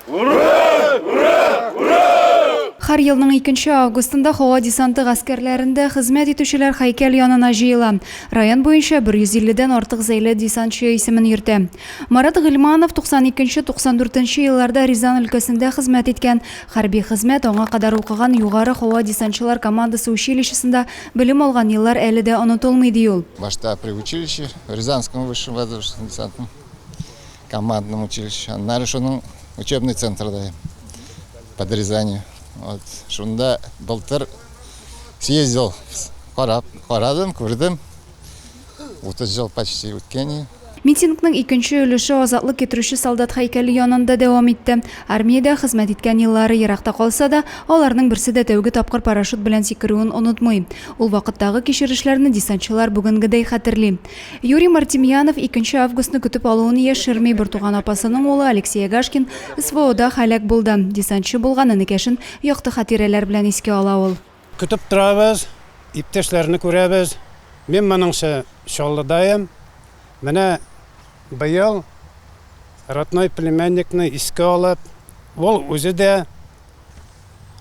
Ура! Ура! Ура! Һәр елның 2 августында һава десанты гаскәрләрендә хезмәт итүчеләр һәйкәл янына җыела. Район буенча 150 дән артык зәйле десантчы исемен йөртә. Марат Гыйльманов 92-94 нче елларда Рязан өлкәсендә хезмәт иткән. Хәрби хезмәт аңа кадәр укыган Югары һава десантчылар командасы училищесында белем алган еллар әле дә онытылмый, ди ул. Башта при училище, Рязанском высшем воздушно-десантном командном училище, аннары шуның учебный центрда под Рязанью. Вот, шунда былтыр съездил, карап, карадым, күрдем. 30 ел почти үткән. Митингның икенче өлеше Азатлык китерүче солдат һәйкәле янында дәвам итте. Армиядә хезмәт иткән еллары еракта калса да, аларның берсе дә тәүге тапкыр парашют белән сикерүен онытмый. Ул вакыттагы кичерешләрне десантчылар бүгенгедәй хәтерли. Юрий Мартемьянов икенче августны көтеп алуын яшерми, бертуган апасының улы Алексей Агашкин СВОда һәлак булды. Десантчы булган энекәшен якты хатирәләр белән искә ала ул. Көтеп торабыз, иптәшләрне күрәбез. Мин моңынчы Чаллыдаем. Менә быел родной племянникны искә алып, ул үзе дә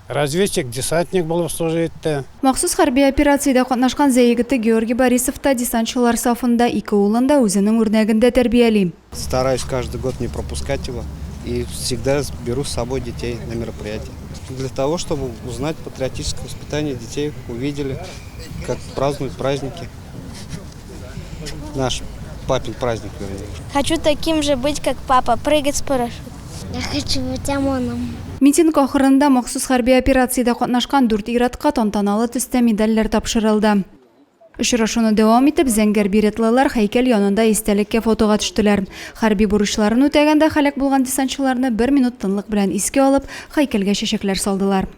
разведчик-десантник булып служить итте. Махсус хәрби операциядә катнашкан Зәй егете Георгий Борисов та десантчылар сафында, ике улын да үзенең үрнәгендә тәрбияли. Стараюсь каждый год не пропускать его и всегда беру с собой детей на мероприятия. Для того, чтобы узнать патриотическое воспитание детей, увидели, как празднуют праздники. Наш папин праздник, вернее. Хочу таким же быть, как папа, прыгать с парашютом. Я хочу быть ОМОНом. Митинг ахырында махсус хәрби операциядә катнашкан дүрт ир-атка тантаналы төстә медальләр тапшырылды. Очрашуны дәвам итеп, зәңгәр беретлылар һәйкәл янында истәлеккә фотога төштеләр. Хәрби бурычларын үтәгәндә һәлак булган десантчыларны бер минут тынлык белән искә алып, һәйкәлгә чәчәкләр салдылар.